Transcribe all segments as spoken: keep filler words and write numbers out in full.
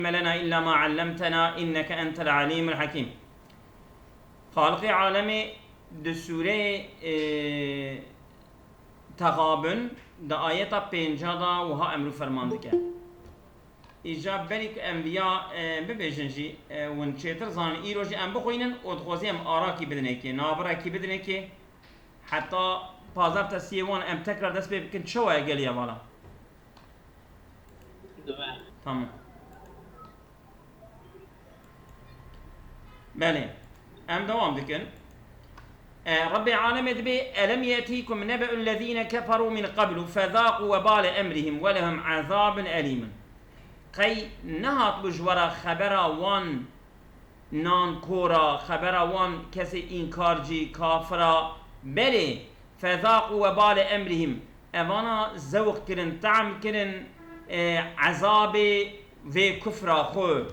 علم لنا إلا ما علمتنا إنك أنت العليم الحكيم. Xaliqê alemê di sûreyê, e, Texabun di ayeta pênca de wiha emr û ferman dike. Îca berî ku em viya, e, bibêjin jî, e, hûn çêtir zanin. Îro jî em bixwînin û dixwazî em arakî bidinekê, nabirekî bidinekê. Heta pazar tesiyê wan em tekrar dest pê bikin. Çawa ye gelî hevala? Tamam. Belê. Em dewam dikin. E, Rebbê alemê dibê, "Elem ye'tîkum nebe'ullezîne keferû min qablu fezâqû webâle emrihim welehum ezâbun elîmun." Qey nehatbû ji we re xebera wan nankora, xebera wan kesê înkarcî, kafira? Belê, fezâqû webâle emrihim. Evana zewq kirin, tehm kirin, e, ezabê vê kufra xwe.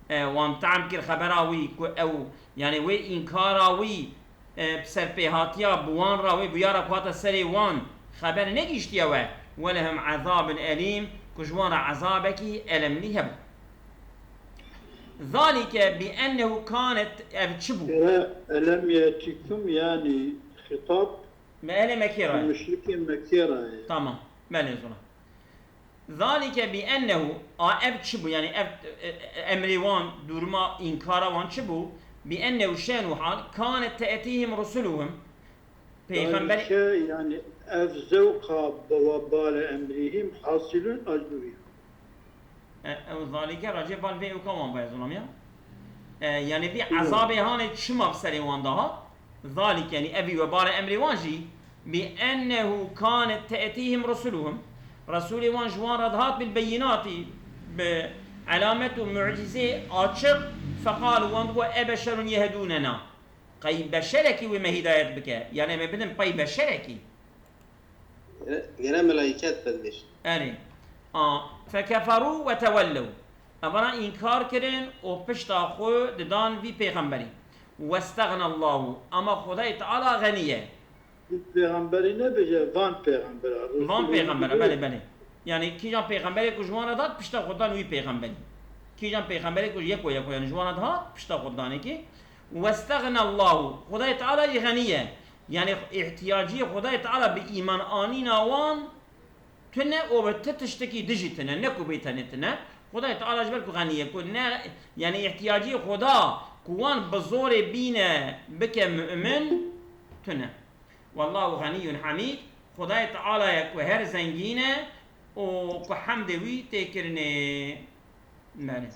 E, wan tehm kir xebera wî ku ew, yanî wê înkara wî, e, bi serpêhatiya bi wan re, wê bûyara ku hate serê wan xeber negihîştiye we. Welehum ezabun elîm, ku ji wan re ezabekî elemlî hebû. Zalike bi ennehu kanet, ev çi bû? Ere, elem yetikum, yanî xîtab Me ehlê Mekkê re ye. Muşrikên Mekkê re ye. Tamam. Belê zora. Zalike bi ennehu, a ev çi bû? Yanî ev, e, e, emrê wan, duruma înkara wan çi bû? Bi ennehu şe'nu hal, kanet te'tîhim rusuluhum. Peyxemberê Zalike, yanî ev zewqa bi webale emrihim hasilun ajnûbî. E, ew zalike racê bal vê ewka wan vaya, zolam ya. E, yanî vî Hı. ezabê hanê çima bi serê wan dihat? Zalik, yanî evî webale emrê wan jî, bi ennehu kanet te'tîhim rusuluhum. Resûlê wan ji wan re dihat bil beyinatî, bi elamet û mucîzê açiq, feqalu, wan digot, "E beşerun yehdûnena." Qey beşerekî wê me hîdayet bike? Yanî me bidin pey beşerekî? Gere, gere melaiket bedbêş. Erê. A, fekeferû ve tewellew. Evana înkar kirin û pişta xwe didan vî pêxemberî. Westegnallahu. Ama Xwedayê Teala xenî ye. Vî pêxemberî nebêje, van pêxembera. Van pêxembera, belê, belê. Yanî kîjan pêxemberê ku ji wan re dat, pişta xwe dan wî pêxemberî. Kîjan pêxemberê ku yeko yeko, yanî ji wan re dihat, pişta xwe danê kê. Westegnallahu. Xwedayê Teala jî xenî ye. Yanî îhtiyaciyê Xwedayê Teala bi îman anîna wan tune û bi ti tiştekî dijî tune, ne ku bê tenê tune. Xwedayê Teala ji ber ku xenî ye, ku ne, yanî îhtiyaciyê Xweda ku wan bi zorê bîne bike mu'min tune. Wallahu xeniyyun hamîd, Xwedayê Teala ye ku her zengîn e û ku hemdê wî tê kirinê. Belê.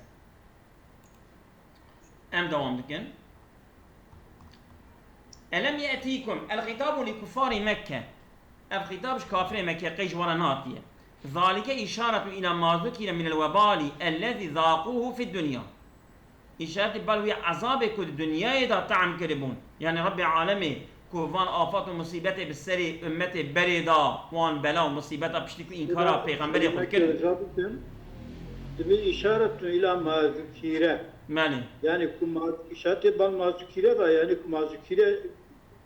Em dewam dikin. Elem ye'tîkum, el-xitabu li kuffarî Mekke. Ev xîtab ji kafirê Mekke qey ji wan re nehatiye. Zalike îşaretun îla ma zukire minel webali ellezî zaqûhu fid dunya. Îşaretî bal wî ezabê ku di dinyayê de tehm kiribûn. Yanî Rebbê alemê ku van afat û musîbetê bi serê ummetê berê da, wan bela û musîbeta piştî ku înkara pêxemberê xwe dikirin. Divê îşaretun îla ma zukîre. Belê. Yanî ku ma, îşaretê bal ma zukîre da, yanî ku ma zukîre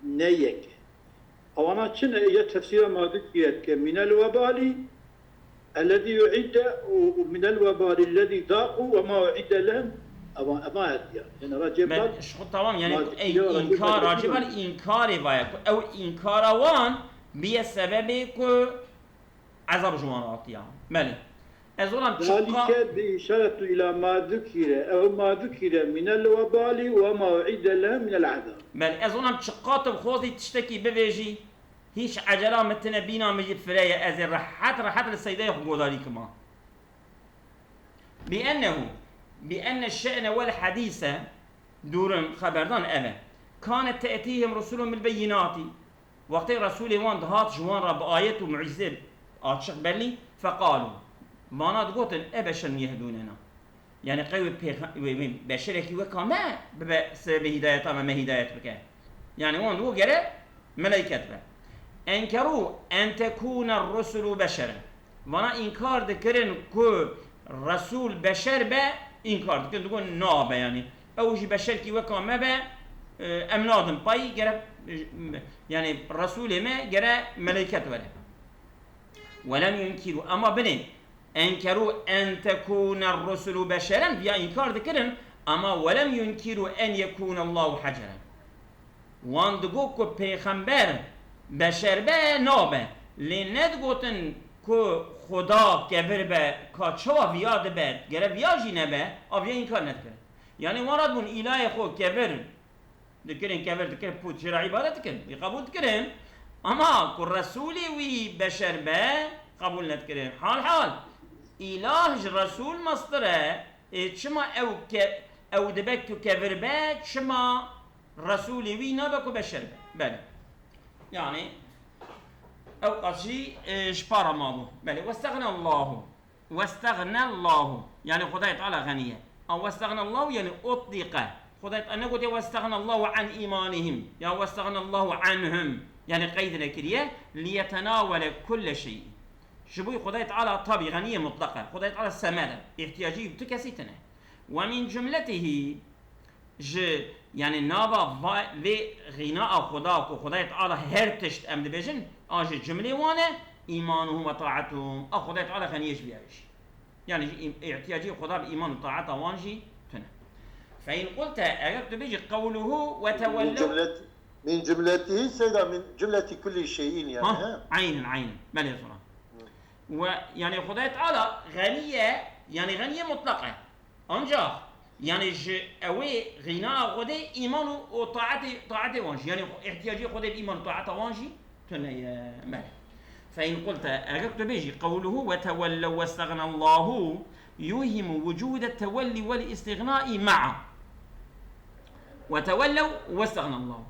ne yek e. Ewana çi ne? Ya tefsîra ma zukîre dike. Minel webalî ellezî u'idde û, û minel webalî ellezî zaqû we ma u'idde lehum. Evan, evan hetiya. Yanî racê Belê, bal ji xwe tamam, yanî ma ku ey zukîre, racê înkar, bal racê bal înkar. Înkarê vaye ku ew înkara wan biye sebebê ku ezab ji wan hatiya. Belê. Ez olam çiqa Zalike bi îşaretu îla ma zukîre. Ew ma zukîre minel webalî we ma u'idde lehum minel ezab. Belê, ez olam çiqa tu xwazî tiştekî bivêjî, hîç ecela min tine bîna min jî fireye, ez ê rehet rehet li seydeyê xwe godarî kima. Bi ennehu, bi enne şe'ne wel hadîse, durum, xeberdan ev e. Kane te'tîhim rusulun bil beyinatî. Wextê Resûlê wan dihat ji wan re bi ayet û mucîzê açiq belî, feqalû. Vana digotin, e beşerun yehdûnena. Yanî qey wê pêxe-, wê, wê beşerekî weka me bibe sebebê hîdayeta me, me hîdayet bike. Yanî wan digot gere meleyket be. Enkerû en tekûne rusulu beşeren. Vana înkar dikirin ku Resûl beşer be, înkar dikirin. Digot nabe yanî. Ew jî beşerkî weka me be, e, em nadin pey, gere, e, yanî Resûlê me gere meleyket were. Welem yunkirû, ema binê, Enkeru en tekûne rusulu beşeren, viya înkar dikirin, ama welem yunkiru en yekûne Allahu heceren. Wan digot ku pêxember beşer be, nabe. Lê nedigotin ku Xuda kevir be, ka çawa viya dibe, gere viya jî nebe, a viya înkar nedikirin. Yanî wan radibûn îlahê xwe kevir dikirin, kevir dikirin, pût jê re îbadet dikirin. Wî qebûl dikirin. Ama ku Resûlê wî beşer be, qebûl nedikirin. Hal hal. Îlah ji Resûl mestir e. Ê, çima ew ke-, ew dibe ku kevir be, çima Resûlê wî nabe ku beşer be? Belê. Yanî, ew qas jî, e, ji para mabû. Belê. Westexne Allahu. Westexne Allahu. Yanî Xwedayê Teala xeniye. A westexne Allahu yanî utlîqe. Xwedayê Teala negotiye westexne Allahu an îmanihim. Ya westexne Allahu anhum. Yanî qeyd nekiriye. Liyetenawele kulle şeyî. Ji bo Xwedayê Teala tabî xeniye mutleq e. Xwedayê Teala semed e. Îhtiyacî bi tu kesî tine. Ve min cumletihî, ji, yanî nava va-, vê xîna a Xuda ku Xwedayê Teala her tişt em dibêjin, a ji cumlê wan e, îmanuhum ve taetuhum. A Xwedayê Teala xeniye ji vî ev jî. Yanî ji îm-, îhtiyacî Xuda bi îman û taeta wan jî tune. Fe in qulte, eger tu bêjî qewluhu ve Min tewellew cumlet-, min cumletihî seyda min cumleti kulli şeyin yani, Ha, he? Aynen, aynen. Belê zora. Ve, yanî Xwedayê Teala xeniye, yanî xeniye mutlaq e. Ancax, yanî ji ewê xîna Xwedê îman û, û taetê, taetê wan jî, yanî îhtiyacê Xwedê bi îman û taeta wan jî tune ye. Belê. Fe in qulte, eger tu bêjî, qewluhu ve tewellew westexne Allahu yuhimu wucude tewellî wel îstixnaî ma'a. Ve tewellew westexne Allahu.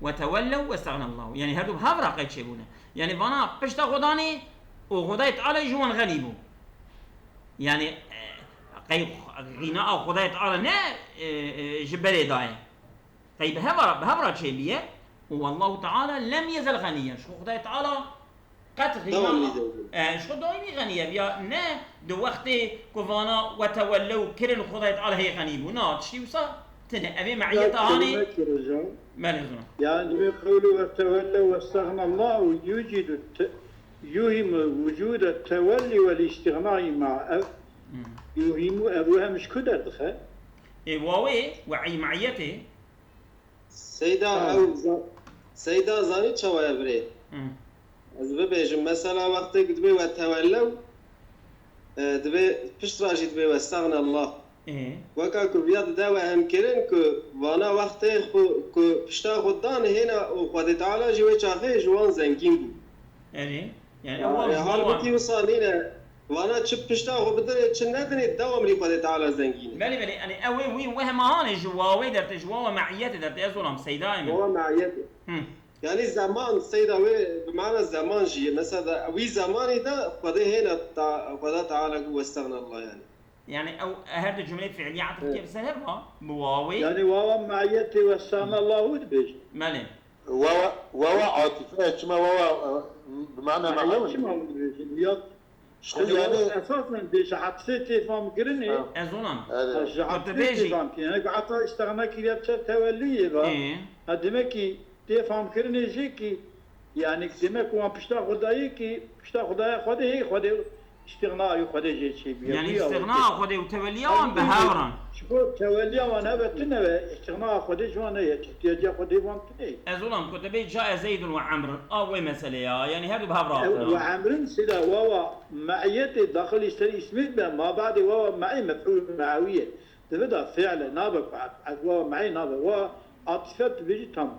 Ve tewellew westexne Allahu. Yanî her du bi hev re qey çêbûne. Yanî vana pişta Xwedanê û Xwedayê Teala ji wan xenî bû. Yanî, e, qey xîna a Xwedayê Teala ne, e, e, ji berê daye. Qey bi hev re, bi hev re çêbûye. Û Allahu Teala lem yezel xeniyen. Ji xwe Xwedayê Teala qet xîna, Dewamlî de. E, ji xwe daîmî xeniye. Ya ne di wextê ku vana ve tewellew kirin Xwedayê Teala hê xenî bû. Na, tiştî wisa tine. Ev ê me'iyeta hanê. Belê zûna. Yani ve qewlu ve tewellew ve stexnallahu yucidu te-, yuhimu vucude tewelli vel istixnai ma ev. Hmm. Yuhimu ev hem ji ku derdixe? Ê wawê we ey me'iyetê. Seyda Ha. ew za-, Seyda zanî çawa ye birê? Hı. Ez bibêjim, mesela wextê ku dibê we tewellew, e, dibê pişt re jî dibê we stexnallah. Ê. Weka ku viya dide we em kirin ku vana wextê xwe, ku pişta xwe dan hêna û Xwedê Teala jî wê çaxê ji wan zengîn bû. Erê. Yani, Ya, ew e, ji bo halbûtî wan wisa nîne. Vana çi pişta xwe bidinê, çi nedinê, dewamlî Xwedê Teala zengîn e. Belê, belê. Yani, ew ê wî wehma hanê ji wawê dertê, ji wawa me'iyetê dertê. Ez olam, Seydayê min. Wawa me'iyetê. Hı. Yani zeman, Seyda wê bi mana zeman jî. Mesela da, wî zemanî de Xwedê hêna ta-, Xweda Teala ku westexnallah yani. Yani, ew her du cumleyê fi'liye atif Evet. kê bi ser hev va, bi wawê. Yani wawa me'iyetê westexnallahu dibêjin. Belê. Wawa, wawa atife, çima wawa, e, bi mana Me'iyet me'ew çima dibêjin? Ya Şixul yani esasen bê ji atfê tê fam kirinê. Ha. Ez olam. Evet. Ha, ji Ku tu atfê tê bêjî. fam kirinê. Yani heta îstixna kiriye bi ser tewelliyê ve. Ê. Ha, demek ki tê fam kirinê jê ki, yani demek ki wan pişta Xwedayê ki, pişta Xwedaya Xwedê hê Xwedê îstixna û Xwedê jê çêbûye. Yani Bûye îstixna ew. Xwedê û tewelliya wan bi hev re. Ji bo tewelliya wan hebe tune ve, îstixna Xwedê ji wan heye, îhtiyaciya Xwedê van tune. Ez olam ku dibê cae Zeydun ve Emrun. A wê meselê ya. Yani her du bi hev re Ew hatine. ve Emrun sila wawa me'iyetê daxilî ser îsmê be, ma badê wawa me'î mef'ûl me'awî ye. Dibe da fi'le nabe ku at-, at wawa me'î nabe. Wa atife dibêjî tam.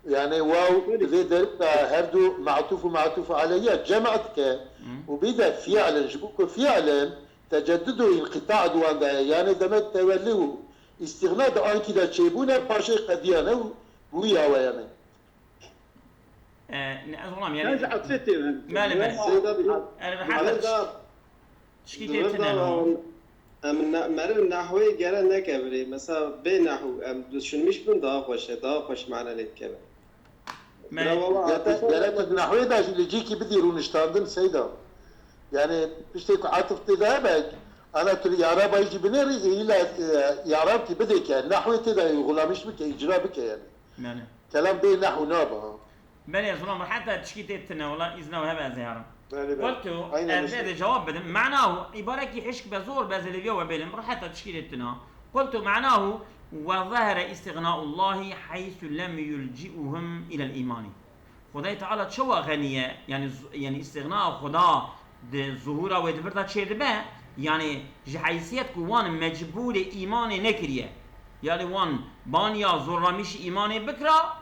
Yani waw Belê. di vê derê de her du me'tûf û me'tûf aleyh ya cem dike Hı. û bî de fi'lin, ji bo ku fi'lin teceddudu înqîta di wan de ye. Yani demek tewellî û îstîxna di ankî de çêbûne, paşê qediyane û bûya we yani. E, ne, ez olam yani. Ez atfê tê hem. Belê, belê. Seyda, Yani, rahat. Seyda, Tişkî tê tune ne? Em ne-, meriv nehwê gere neke birê. Mesela bê nehw em düşünmüş bin daha xweş e, daha xweş mane lê dikeve. Me- Bira wawa Gere-, atif Gerek e nehwê de jî li cîkî bidî rûniştandin Seyda. Yani piştê ku atif tê de hebe, ana tu li i'rabayî jî binêrî, îla, e, i'rab kî bidê ke, nehwê tê de xulamîş bike, îcra bike yani. Belê. Kelam bê nehw nabe ha. Belê, Zulam, heta tişkî tê tine, wela îzna we hebe ez ê herim. Belê, belê. Qultu, Aynen ez işte. Vê de cevap bidim. Manahu, îbarekî hişk be zor be, ez ê lêviya we bêlim, heta tişkî tê tine. Qultu manahu, ve zahara istighnaullahi haysu lem yulciuhum ilel imani. Xwedayê Teala çawa xeniye, yani z-, yani îstîxna Xweda di zuhûra wê di vir de çêdibe, yani ji heysiyet ku wan mecbûrê îmanê nekiriye. Yani wan baniya zorramîşî îmanê bikira,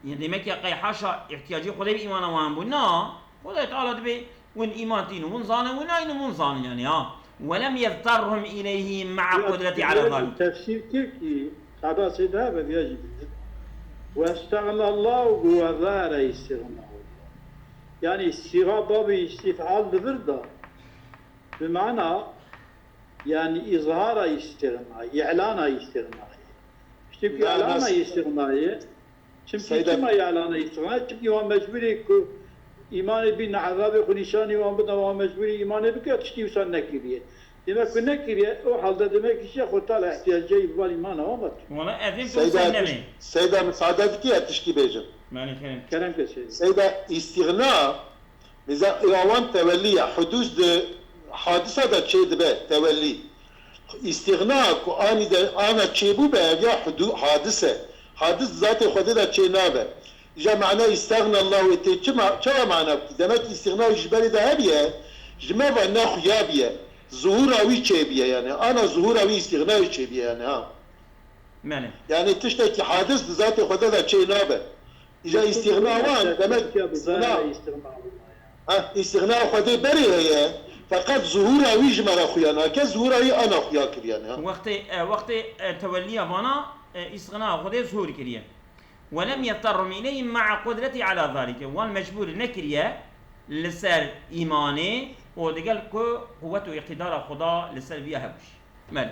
yani demek ya qey haşa ihtiyacê Xwedê bi îmana wan bû. Na, Xwedayê Teala dibê win îman tînin, win zanin, win naynin, win zanin yani ha. Ve lem yeztarhum ileyhi ma'a Ya, qudreti ala zalik. Tefsîr kir ki, qada sê daha be viya jî bide. Ve istegnallahu ve zahara istighnallah. Yani, sîga babî îstîfal di vir de. Bi mana, yani, îzhara îstighnayê, îlana îstighnayê. Piştî ku Ya, îlana nas- îstighnayê, çimkî Seyda- çima îlana îstighnayê? Çimkî wan mecbûrî ku îmanê bî, ne ezabê xwe nîşanî wan bida, wan mecbûrî îmanê bike, tiştî wisa nekiriye. Demek ku nekiriye, o halde demek ki şey, Xwedê Teala ihtiyacê wan îmana wan vat. Wala ez ê Seyda, Huseyin'e tişt-, bê. Seyda, müsaade dikî ya tiştî bêjim. Mani kerem. Kerem kesê. Seyda, îstîxna, mesela, awan tewellî ya, hudûs di hadisa de çê dibe, tewellî. Îstîxna ku anî de ana çêbû be, ev ya hudû-, hadis e. Hadis zatê Xwedê de çê nabe. Îja mana îstexna Allah wê tê çima, çawa mana bikî? Demek îstîxna ji berê de hebiye, ji me ve ne xuya biye. Zuhura wî çêbiye yani. Ana zuhura wî îstîxna wî çêbiye yani ha. Belê. Yani tiştekî hadis di zatê Xwedê de çê nabe. Îja îstîxna wan, demek îstîxna. Ha, îstîxna Xwedê berê heye. Feqet zuhura wî ji me re xuya nake, zuhura wî ana xuya kiriye yani ha. Wextê, e, wextê, e, tewelliya vana, e, îstîxna Xwedê zuhur kiriye. Ve lem yettarrum ileyhi ma'a qudreti ala zalike. Wan mecbûr nekiriye li ser îmanê û digel ku quwet û îqtîdara Xuda li ser viya hebûş. Belê.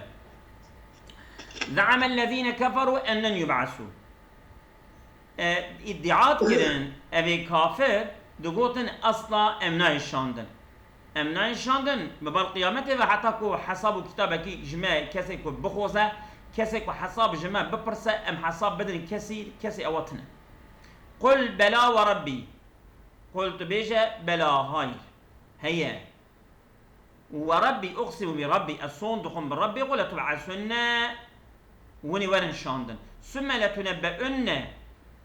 Ze'amellezîne keferû en len yub'asû. E, îddia dikirin, evê kafir digotin, asla em nayê şandin. Em nayên şandin, bi ber qiyametê ve heta ku hesab û kitabekî ji me kesê ku bixwaze, kesê ku hesab ji me bipirse, em hesab bidin kesî, kesê ewa tune. Qul bela we Rebbî. Qul tu bêje, bela, hayır. Heye. We Rebbî, uqsimu bi Rebbî, ez sond dixwim bi Rebbê xwe, letub'esunne, winê werin şandin. Summe letunebbe'unne,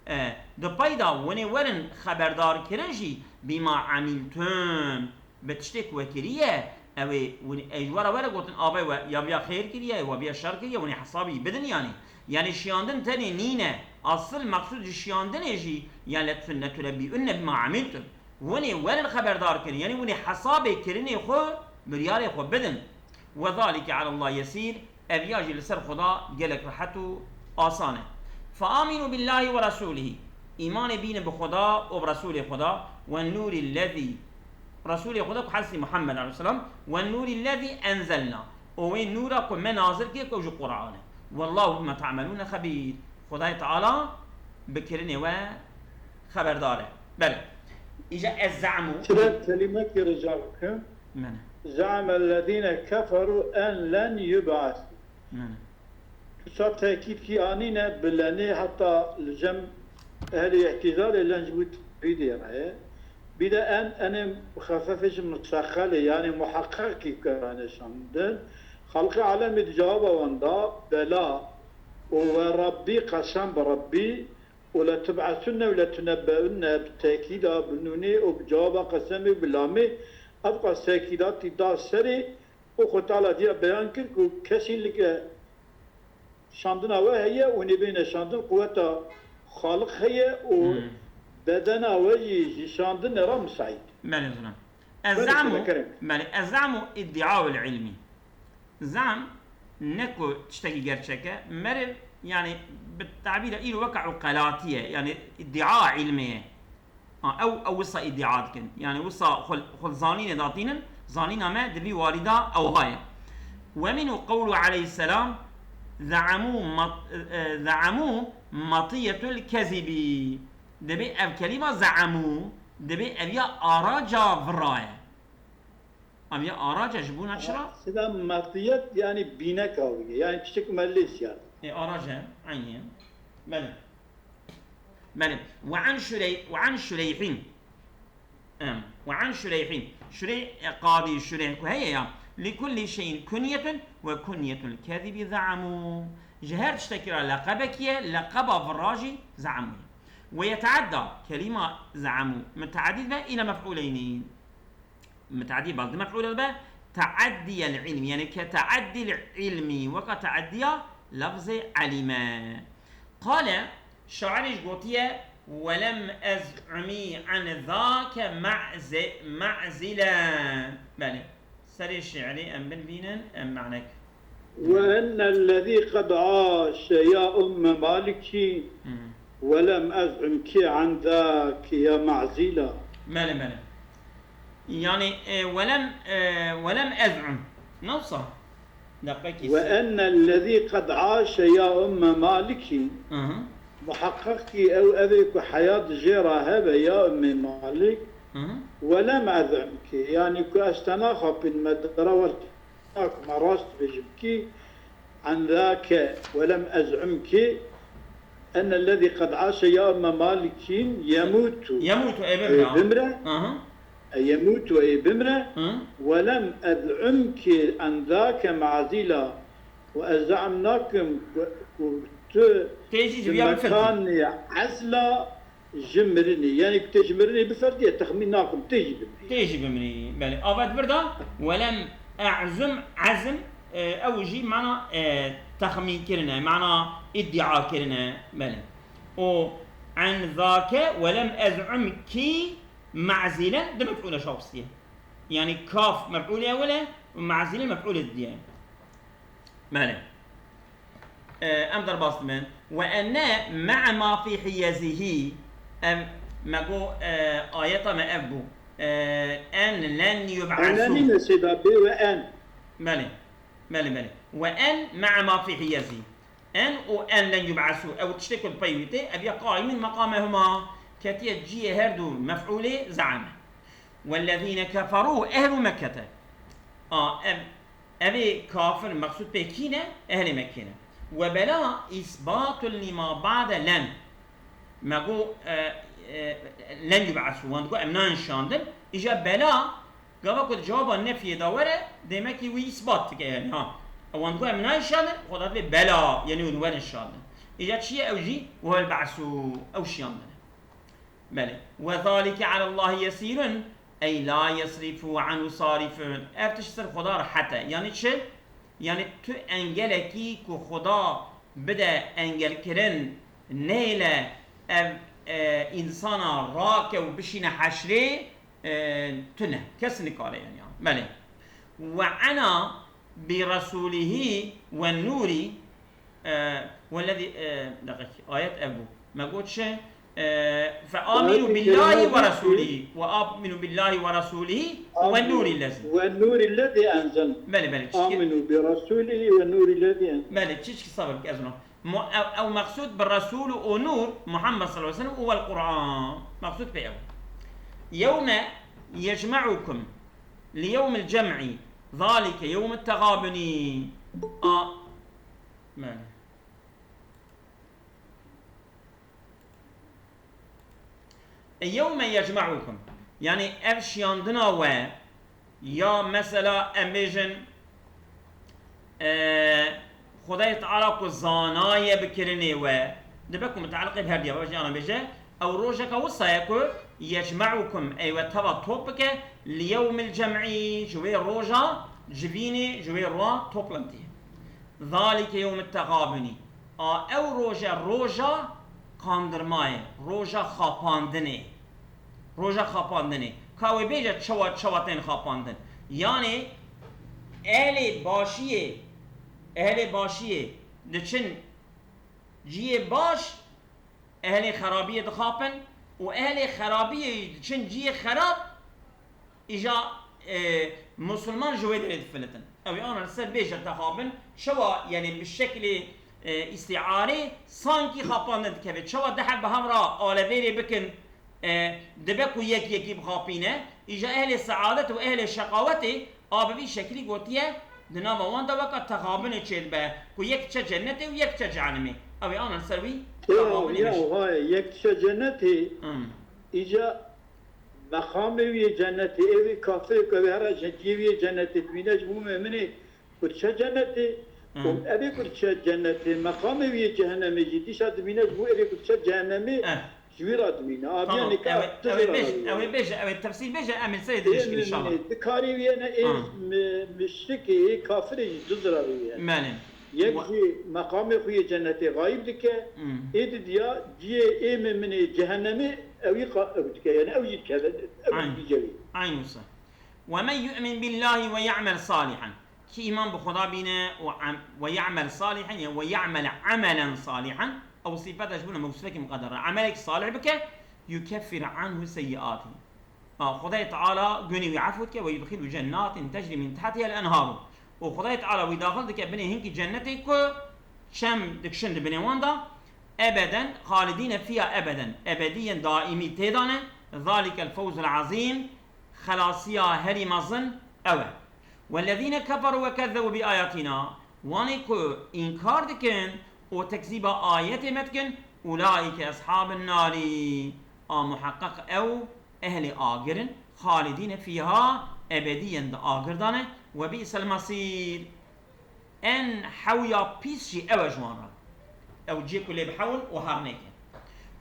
e, di pey de winê werin xeberdar kirin jî, bîma emîltum, bi tiştê ku we kiriye, ew ê winê, ê ji we re were gotin, abê we ya viya xêr kiriye, we viya şer kiriye, winê hesabî bidin yanî. Yanî şiyandin tenê nîne, asil meqsûd ji şiyandinê jî, ya letun-, letunebbi'unne bîma emîltum. Winê werin xeberdar kirin, yanî winê hesabê kirinê xwe, biryarê xwe bidin. Ve zalike alallah yesîr, ev ya jî li ser Xuda gelek rehet û asan e. Fe amînû billahî ve resûlihî. Îmanê bînin bi Xuda û bi Resûlê Xuda, ve nûrî lezî. Resûlê Xuda ku Hezretî Muhammed aleyhisselam, ve nûrî lezî enzelna. Û wê nûra ku me nazil kir ku ew jî Quran e. Wallahu bima ta'melûne xebîr. Xudayê Teala bi kirinê we xeberdar e. Belê. Îja ez ze'mû. Çira kelimekî rica bikim. Mene. Ze'mellezîne keferû en len yub'asû. Mene. Tu sa tekîd kî anîne bi lenê heta li cem ehlê îhtizalê len ji bo tevhîdê re ye. Bî de en, enê muxefefê ji museqelê, yanî muheqeqî kerane şandin. Xalqê alemê di cewaba wan da, bela û we Rebbî, qesem bi Rebbî, û letub'esunne û letunebbe'unne bi tekîda, bi nûnê û bi cewaba qesemê û bi lamê, ev qas tekîdatî da serê û Xwe Teala diya beyan kir ku kesî like şandina we heye û nêbêne şandin, quweta Xaliq heye û Hmm. bedena we jî ji şandinê re misaît. Belê, zilam. Ez Belê, ze'mû, şöyle kerem. Belê, ez ze'mû iddiaul ilmî. Zam ne ku tiştekî gerçek e, meriv, yani, bi tabîra îro weke uqelatî ye, yani, iddia ilmê ye. Ha, ew, ew wisa îdîa dikin. Yani wisa xwe, xwe zanînê datînin, zanîna me di vî warî de ewha ye. Ve minhu qewlu aleyhisselam, ze'emû mat-, e, ze'emû matiyetul kezîbî. Dibê ev kelîma ze'emû, dibê ev ya araca vira ye. Ev ya araca ji bona çira? Sida matiyet yani bîneka wî ye. Yani tiştek me lê siyar. E, araca, eynî ye. Belê. Belê. Ve an Şurey-, ve an Şureyhîn. Em, ve an Şureyhîn. Şureyh, e, qadî Şureyh ku heye ya. Li kulli şeyin kunyetun ve kunyetul kezibi za'amu. Ji her tiştekî re leqebekî ye, leqeba vira jî za'amu ye. Ve yeteadda, kelîma za'amu, mutaaddî dibe îla mef'ûleynî. Mutaaddî bal di mef'ûle dibe, teaddiyel ilmi, yani ke teaddil ilmi, weka teaddiya lafzê alime. Qale, şairê jî gotiye, "Welem ez'umi an zake ma'ze-, ma'zile." Belê. Serê şiirê em binvînin, em manek. Ve ennellezî qed aşe ya umme Malikî, Hı. Welem ez'umki an zake ya ma'zila. Belê, belê. Yani, e, welem, e, welem ez'um. Nasıl? Deqekî Ve se- ennellezî qed aşe ya umme Malikî. Hı hı. Muheqeq kî ew evê ku heyat jê re hebe ya Ummê Malik, Hı hı. Welem ez'umki, yanî ku ez te naxapînim, me derewer nakim, me rast bêjim kî, en zake, welem ez'umki, ennellezî qed aşe ya Umme Malikîn yemutu. Yemutu, e, bimre. E, bimre. Hı hı. E, yemutu, e, bimre. Hı. Welem ez'umki en zake ma'zila. Û ez ze'm nakim ku, ku tu Tê jî ji ji vîya bifirtî. Mekanê ezla ji mirinê. Yani ku tê ji mirinê bifertî, ez texmîn nakim, tê jî bimrî. Tê jî bimrî. Belê. Ava di vir de, welem e'zum, ezm, e, ew jî mana, e, texmîn kirine, mana îdîa kirine. Belê. Û en zake welem ez'um ki ma'zilen di mef'ûle şawsiye. Yani kaf mef'ûlê ewil e û ma'zilen mef'ûlê didiye. Belê. E, em derbas dibin. Ve enne me'a ma fî hiyezihî. Ev me got, e, ayeta me ev bû. E, en len yub'asû. Enne nîne sêda bê ve en. Belê. Belê, belê. Ve en me'a ma fî hiyezî. En û en len yub'asû. Ew tiştê ku di pey wî tê, ev ya qaimin meqamehuma. Ketiye cihê her du mef'ûlê ze'ame. Wellezîne keferû ehlu Mekkete. A, ev, evê kafir meqsûd pê kî ne? Ehlê Mekkê ne. Ve bela îsbatun lima ba'de len. Me got, e, e, len yub'asû. Wan digot em nayên şandin. Îja bela, gava ku di cewaba nefiyê de were, demekî wî îsbat dike yani, ha. Wan digot em nayên şandin, Xweda dibê bela, yani hûn werin şandin. Îja çi ye ew jî? Ve huvel ba'sû, ew şiyandin e. Belê. Ve zalike alallahi yesîrun, ey la yesrifu anhu sarifun. Ev tişt ser Xweda rehet e. Yani çi? Yani tu engelekî ku Xweda bide engelkirin, nehêle ev, e, însana rake û bişîne heşrê, e, tune. Kes nikare yani. Belê. Ve ana bi resulihi ve nuri, e, vellezî, e, deqek, ayet ev bû. Me got çi? E, fe aminu billahi ve resulihi. Ve aminu billahi ve resulihi ve nuri lezî. Ve nuri lezî enzel. Belê, belê. Aminu bi resulihi ve nuri lezî enzel. Belê, çiçki sabir ez no. Mu-, ew, ew meqsûd bi Resûl û Nûr, Muhammed sallallahu aleyhi ve sellem û wel Qur'an. Meqsûd pê ew. Yewme yecme'ukum li yewmil cem'i, zalike yewmut tegabuni. A, yani. E, yewme yecme'ukum. Yani ev şiyandina we, ya mesela em bêjin, e, Xwedayê Teala ku zanaye bi kirinê we, dibe ku mutaliqê bi her diya ve, jiyana bêje, ew rojeka wisa ye ku yecme'ukum, ey we teva top bike, li yewmil cem'i, ji wê roja civînê, ji wê roja toplantiyê. Zalike yewmut tegabunî. A ew roje roja qandirmayê, roja xapandinê. Roja xapandinê. Ka wê bêje çawa, çawa tên xapandin. Yanê ehlê başiyê, ehlê başiyê diçin ciyê baş, ehlê xerabiyê dixapin û ehlê xerabiyê diçin ciyê xerab, îja, e, musulman ji wê derê difilitin. Ew ê ana li ser bêje texabin, çawa, yani bi şeklê, e, îstîarê sankî xapandin dikeve. Çawa du heb bi hev re alevêrê bikin, e, dibe ku yek yekî bixapîne, îja ehlê seadet û ehlê şeqawetê a bi vî şeklî gotiye, Di nava wan de weka texabunê çêdibe ku yek diçe cennetê û yek diçe cehennemê. Ew ê anan ser wî texabunê ya, meş. Hayê, yek diçe cennetê, Hmm. îca meqamê wî yê cennetê, ê wî kafirê ku ew ê here ciyê wî yê cennetê dimîne ji bo muminê ku diçe cennetê, Hmm. û ev ê ku diçe cennetê, meqamê wî yê cehennemê jî dîsa dimîne ji bo ê rê ku diçe cehennemê Eh. ji wî re dimîne. Aviya Tamam, nika ew ê, tu ew ê zira bêje, re ew ê bêje, ew ê tefsîl bêje, em ê serê Ê dirêj kin inşallah. muminê, dikarî wî yene ê Ah. mi-, muşrikê, ê kafirê jî tu zira re wî yene. Belê. Yek Wa- jî meqamê xwe yê cennetê xayîb dike, Hmm. ê didiya ciyê ê muminê cehennemê ew jî qa-, ew dike, yani ew jî dikeve, ew Aynen. jî dike wî. Aynen wisa. ومن يؤمن بالله ويعمل صالحا. Kî îman bi Xweda bîne û em-, ويعمل صالحا ya ويعمل عملا صالحا. Ew sîfeta ji bo ne mewsufekî muqedder e. Emelek salih bike, يكفر عنه سيئاته. A, Xwedayê Teala gunê wî efû dike, ويدخله جنات تجري من تحتها الأنهار. Û Xwedayê Teala wî daxil dike binê hinkî cennetê ku çem dikişin di binê wan de, أبدا خالدين فيها أبدا. Ebediyen daîmî tê de ne. ذلك الفوز العظيم. Xelasiya herî mezin ew e. والذين كفروا وكذبوا بآياتنا. Wanê ku înkar dikin û tekzîba ayetê me dikin, أولئك أصحاب النار. A muheqeq ew ehlê agir in. خالدين فيها. Ebediyen di agir de ne. وبئس المصير. En hewya pîs jî ew e ji wan re. Ew cihê ku lê bihewin û her nêke.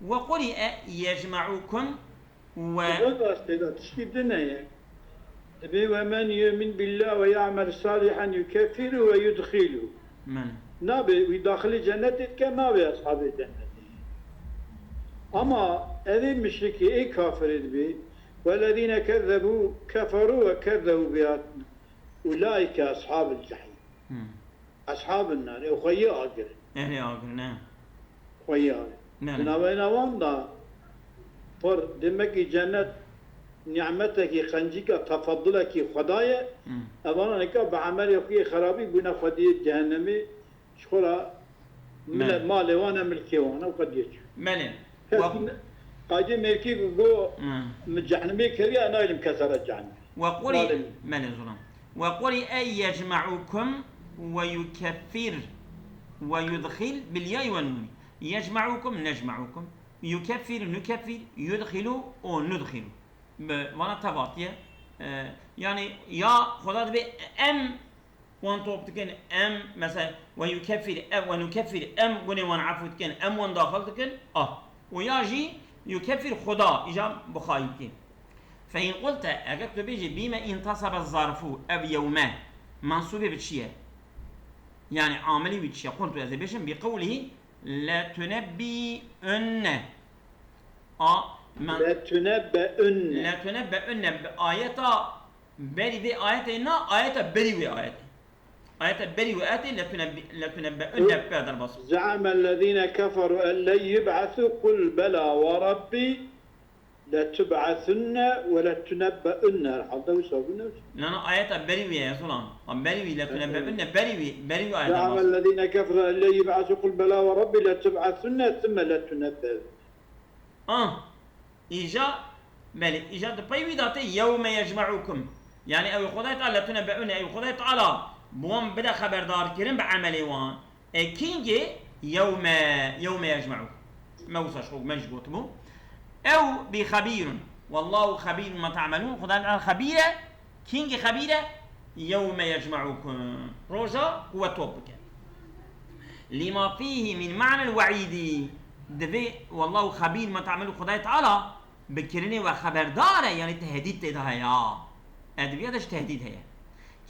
وقرئ يجمعكم و Dibê rastê de tiştî din heye. Dibê ومن يؤمن بالله ويعمل صالحا يكفره ويدخله. Min. Nabê wî daxilê cennetê dike, nabê eshabê cennetê. Ama evê müşrikê, ê kafirê dibê, والذين كذبوا، كفروا وكذبوا بآياتنا، أولئك أصحاب الجحيم. Hmm. Eshabin nar, ew xweyê agir in. Ehlê agir, ne? Xweyê agir. Ne, ne. Di navbeyna wan de pir, demek ki cennet nîmetekî, qencîka, tefadulekî Xwedayê. Hmm. Evana nika bi emelê xwe yê xerabî bûne xwediyê cehennemê, ji xwe re mile-, Ne. malê wan e, milkê wan e, xwediyê çû. Belê. Kes Wa- qaydê mêrkî ku go Hmm. min cehennemê kiriye, naylim kese re cehennemê. وقرئ، Malê min. Belê, zulam. وقرئ يجمعكم ويكفر ويدخل بالياء والنون. يجمعكم، نجمعكم. يكفر، نكفر. يدخل و ندخل. Bi vana tevatiye. E, yani ya Xweda dibe em wan top dikin, em, mesela, ويكفر، e, ونكفر، em gunê wan efû dikin, em wan daxil dikin, a. Û ya jî يكفر Xweda, îca bi xayî dikê. فإن قلت، eger tu bêjî، بما انتصب الظرف، ev yewme, mensûbê bi çi ye? Yani amilî wî çi ye? قلت، ez ê bêjim، بقوله لتنبئن. A, men- لتنبئن. لتنبئن bi ayeta berî vê ayetê na, ayeta berî wê ayetê. Ayeta berî wê ayetê لتنبئ-، لتنبئن bi derbas. زعم الذين كفروا أن لن يبعثوا، قل بلى وربي لتبعثن ولتنبؤن. Herhalde wisa bûne. Na, na, ayeta berî wê ye, Zulam. Ha, berî wî, لتنبئن, berî wî, berî wî ayeta زعم bas. الذين كفروا أن لن يبعثوا، قل بلى وربي لتبعثن ثم لتنبؤن. Ah, îja, belê, îja di pey wî de tê يوم يجمعكم. Yani ew Xwedayê Teala لتنبؤن, ew Xwedayê Teala bi wan bide xeberdarkirin bi emelê wan. E, kîngê يوم، يوم يجمعكم. Me wisa ji xwe, me jî gotibû. Ew بخبير. والله خبير بما تعملون. Xwedayê Teala xebîr e. Kîngî xebîr e? يوم يجمعكم. Roja ku we top bike. لما فيه من معنى الوعيد. Divê والله خبير بما تعملون Xwedayê Teala bi kirinê we xeberdar e, yani tehdîd tê de heye. Edebiyata ji tehdîd heye.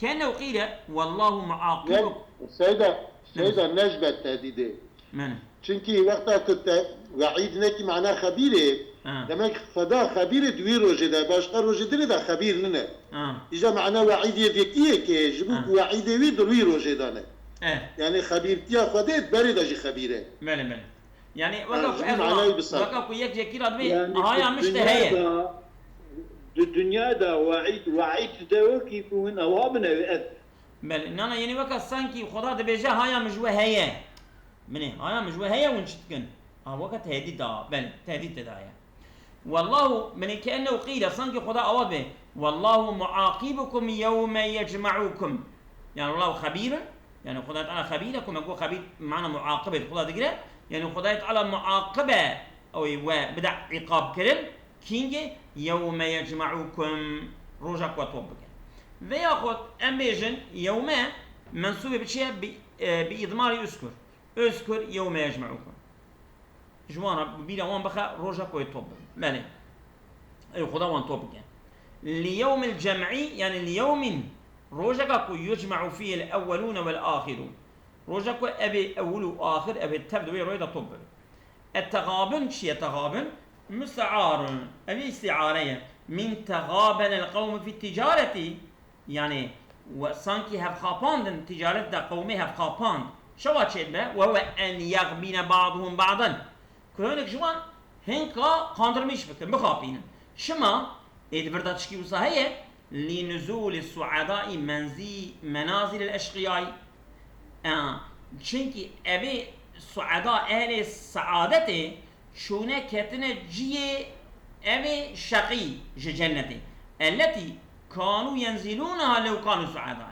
كأنه قيل والله معاقبكم. Seyda, Seyda, ne ji ber tehdîdê. Mene. Çunkî wexta ku te weîd nekî mana xebîrê, Ha. demek Xweda xebîrê di wî rojê de, başqa rojê dinê de xebîr nine. Ha. Îja mana weîdê vêtiyê ke ji bo Ha. ku weîdê wî di wî rojê de ne. Eh. Yani xebîrtiya Xwedê berê de jî xebîr e. Mele, mele. Yani Ha, weka ji ku bo ez manayê wan, bisan. weka ku yek yekî re dibê, Yani aha ya di mişte dunya heye. de, di dunya de weîd, weîd de wekî ku hûn ewa bine wê ez. Belê, nana, yani weka sankî Xweda dibêje, haya min ji we heye. Min ê, haya min ji we heye, hûn çi dikin? Ha, weke tehdîd da, belê, tehdîd tê de heye. والله، min ê كأنه قيل, sankî Xweda awa dibê, والله معاقبكم يوم يجمعكم. Yani, Allahu xebîr in, yani Xwedayê Teala xebîr e, ku me got xebîr mana muaqibê di xwe de digire, yani Xwedayê Teala muaqibe ew ê we bide îqab kirin, kîngê yewme yecme'ukum, roja ku we top bike. Veyaxud em bêjin yewme mensûbê bi çi ye? Bi, e, bi îdmarî uzkur. Uzkur yewme yecme'ukum. Ji wan re, bi bîra wan bixe, roja ku wê top bibin. Belê. Ey Xuda wan top bike. Li yewmil cem'î, yani li yewmin, rojeka ku yucme'u fîhil ewwelûne vel âxirûn. Roja ku ev ê ewil û axir, ev ê tev di wê royê de top bibin. Et-texabun çi ye texabun? Muste'arun. Ev ê îstîare ye. Min texabenel qewmu fit ticareti. Yani, we sankî hevxapandin, ticaret de qewmê hevxapand. Çawa çêdibe? Ve huve en yexbîne ba'duhum ba'dan. Ku hinek ji wan hinka qandirmîş bikin, bixapînin. Çima? Ê di vir de tişkî wisa heye? Li nuzûli su'edâi menzî-, menazîlil eşqiyayî. E, çimkî evê su'eda, ehlê seadetê, çûne ketine ciyê evê şeqî ji cennetê. Elletî kanû yenzilûneha lew kanû su'eda.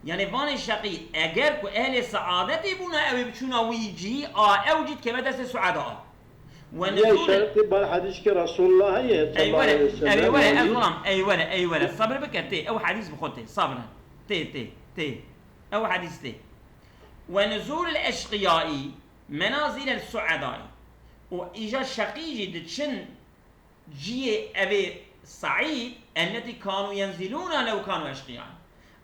Yani vanê şeqî, eger ku ehlê seadetê bûna, ew ê biçûna wî cî, a ew cî dikeve destê su'eda. Ve Yê nuzûl şertê bar hadîskê Resulullah heye, Ey sallallahu were, aleyhi ve sellem, ey were, yani. Ez olam, ey were, ey were. Sabir bike, tê, ew hadîs bi xwe tê, sabir. Tê, tê, tê. Ew hadîs tê. Ve nuzûl el eşqiyayî, menazîl el su'edayî. Û îja şeqî jî diçin ciyê evê saîd, elletî kanû yenzilûna lew kanû eşqiya.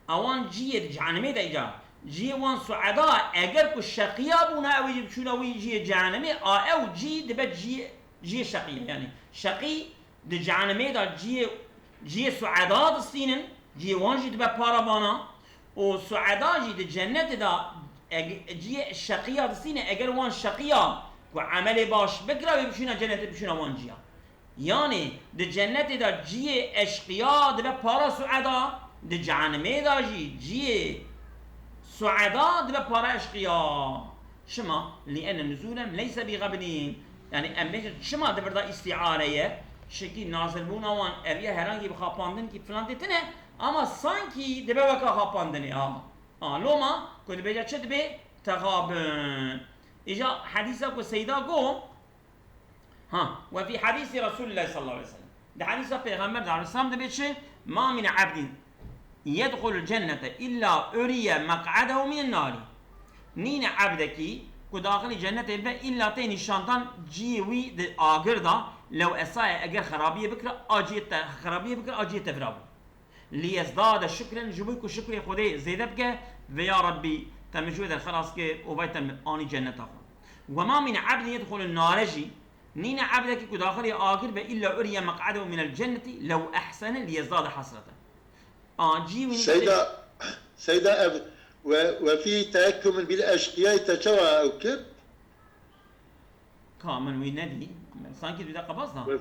Ewan ciyê di cehennemê de îca. Ciyê wan sueda, eger ku şeqiya bûna, ew ê jî biçûna wî ciyê cehennemê, a ew cî dibe ciyê, ciyê şeqiya. Yani şeqî di cehennemê de ciyê, ciyê sueda distînin, ciyê wan jî dibe para vana. Û sueda jî di cennetê de eg-, ciyê şeqiya distîne, eger wan şeqiya ku emelê baş bikira, wê biçûna cennetê, biçûna wan ciya. Yanî di cennetê de ciyê eşqiya dibe para sueda, di cehennemê de jî ciyê sueda dibe para eşqiya. Çima? Li enne nuzûlem leyse bi xebnîn. Yani em bêjin çima di vir de îstîare ye? Çimkî nazilbûna wan ev ye herangî bi xapandin kî filan tê tine, ama sankî dibe weka xapandinê ha. A, loma ku dibêje çi dibê? Texabun. Îja hedîsa ku Seyda got, ha, ve fî hedîsî Resûlillahî sallallahu aleyhi ve sellem. Di hedîsa Pêxember de aleyhisselam dibê çi? Ma min ebdin yedxulul cennete illa uriye meq'edehu minen nari. Nîne ebdekî ku daxilî cennetê bibe, illa tê nîşandan ciyê wî di agir de, lew esaye, eger xerabiyê bikira, a ciyê te, xerabiyê bikira, a ciyê tevra bû. Liyezdade şukren, ji bo ku şukrê Xwedê zêde bike, ve ya Rebbî, te min ji wê derxelas kir û vay te min anî cenneta xwe. Ve ma min ebdin yedxulun nare jî, nîne ebdekî ku daxilê agir be, illa uriye meq'edehu minel cennetî lew ehsene liyezdade hasreten. A, cî wî Seyda, Seyda ev, ve, ve fî tehekkumun bil eşqiyayî te çawa ew kir? Ka min wî nedî. Sanki dû deqa bas da. Ve,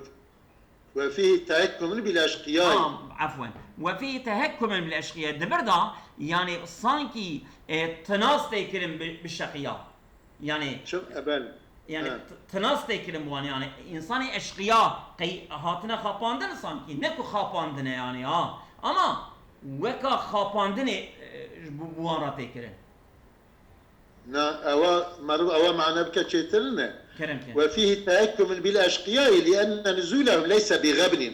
ve fî tehekkumun bil eşqiyayî. Ha, efwen. Ve fî tehekkumun bil eşqiyayî. Di vir da, yani sanki, e, tinas tê kirin bi, bi şeqiya. Yani, Çi, e, belê. Yani, He. t-, tinas tê kirin bi wan, yani, insanê eşqiya qey hatine xapandin sanki, ne ku xapandine yani, ha. Ama weka xapandinê, e, ji bo, bi wan re tê kirin. Na, ewa, meriv ewa mane bike çêtir ne? Kerem ke. Ve fîhî tehekkumun bil eşqiyayî li enne nuzûlehum leyse bi xebnîn.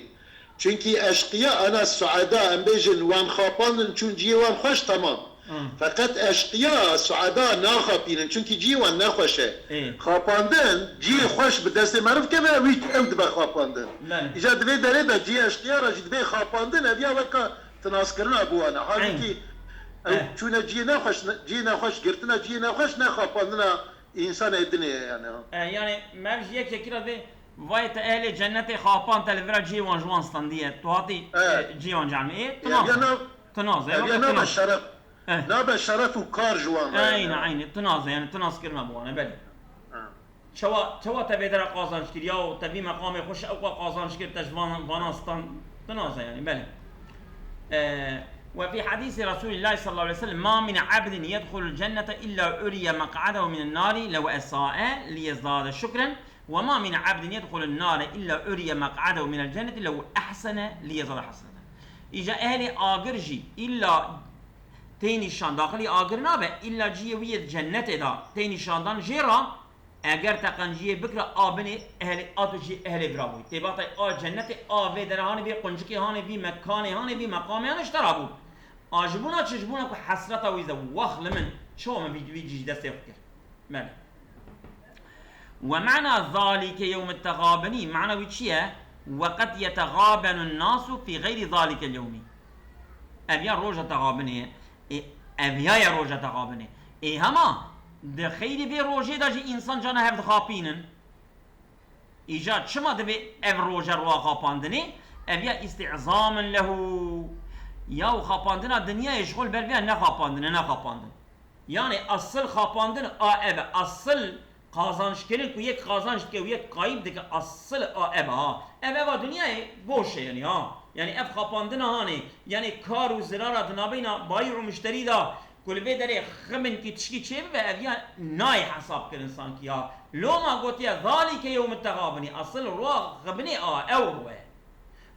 Çunkî eşqiya ana sueda, em bêjin, wan xapandin, çûn ciyê wan xweş, temam. Hı. Feqet eşqiya sueda naxapînin, çunkî ciyê wan nexweş e. Ê. Xapandin, ciyê xweş bi destê meriv keve, wî ew dibe xapandin. Belê. Îca di vê derê de ciyê eşqiya re jî dibê xapandin, ev ya weka tinaskirina bi wan e. Halbûkî Eyn. ew Eh. çûne ciyê nexweş, ciyê nexweş, girtina ciyê nexweş ne xapandina însanê dinê ye yani, ha. E, yani, mev ji yek yekî re dê, vay te ehlê cennetê xapan te li vira cihê wan ji wan standiye. Tu hatî, Evet. e, cihê wan cehenneme. Ê, tu Ya, naze. ya na-, Tu naze, ya, ya ya nabe nabe. şeref. Eh. Nabe şeref û kar ji wan re, Eyne, yani. eyne. Tu naze, yani, tu nas kirina bi wan e, belê. Ha. Çawa, çawa te vê dera qazanç kir, ya, te vî meqamê xweş ew qazanç kir, te ji van, vanan stand, tu naze, yani, belê. E, ve fî hadîsî Resûlillahî sallallahu aleyhi ve sellem, "Ma min abdin yedxulul cennete illa uriye meq'adehu minen nari lew esae liyezdade şukren, ve ma min abdin yedxulun nare illa uriye meq'adehu minel cenneti lew ehsene liyezdade hasreten." Îca ehlê agir jî illa tê nîşan daxilî agir nabe, îlla ciyê wî yê di cennetê de tê nîşandan jê re, eger te qenciyê bikira a binê ehlê, a tu jî ehlê vira bûyî. Tê vatayê a cennetê, a vê dere hanê, vê quncikê hanê, vî mekanê hanê, vî meqamê hanê ji te re bû. A ji bona çi? Ji bona ku hesreta wî de, wex li min, çawa min vî, vî cî ji destê xwe kir. Belê. Ve ma'na zalike yewmut tegabini, ma'na wî çi ye? Ve qed yetegabenu nasu fî geyri zalike yewmi. Ev ya roja tegabinê ye. Ê, ev ya ye roja tegabinê. Ê hema di xeyrî vê rojê de jî însan cana hev dixapînin. Îca çima divê ev roje roja xapandinê? Ev ya îstîzamin lehu. Ya û xapandina dinyayê ji xwe li ber vê ya nexapandine, nexapandin. Yani asıl xapandin a ev e. Asıl qazançkirin ku yek qazanç dike û yek qayîb dike, asıl a ev e ha. Ev eva dinyayê boş e yani ha. Yani ev xapandina hanê, yani kar û zirara di nabeyna bayî û muşterî de ku li vê derê xibin kî tişkî çêbibe, ev ya nayê hesabkirin sankî ya. Loma gotiye, "Zalike yewmut tegabini", asıl roa xibinê a, ew rû e.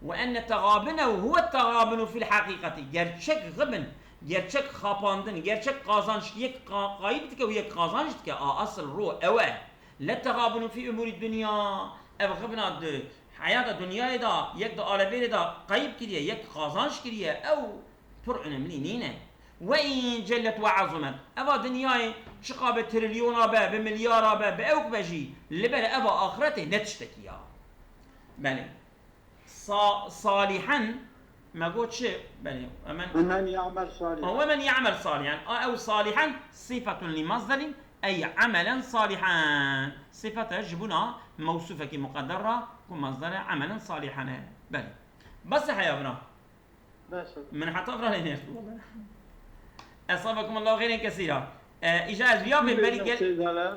Ve enne tegabine huwe tegabinu fil heqîqetî. Gerçek xibin, gerçek xapandin, gerçek qazanç yek qa-, qayîb dike û yek qazanç dike. A, asıl ro ew e. Le tegabinu fî umûrî dunya. Ev xibina di heyata dinyayê de, yek di alevêrê de qayîb kiriye, yek qazanç kiriye. Ew pir önemlî nîne. Ve in cellet ve azumet. Eva dinyayê çiqa bi trilyona be, bi milyara be, bi ewk be jî, li ber eva axretê ne tiştekî ya. Belê. Sa-, salihen, me got çi? Belê, emen. Ve men ya'mel salihen. Ve men ya'mel salihen. A, ew salihen, sifetun li masderin, ey amelen salihen. Sifete ji bona mewsufekî muqedder ra, ku masderê amelen salihen e. Belê. Bes e heya bira. Bes e. Min heta vira lê nêrt. Esabekum Allahu xeyren kesîra. E, îja ez viya vê berî gel- Seydalar.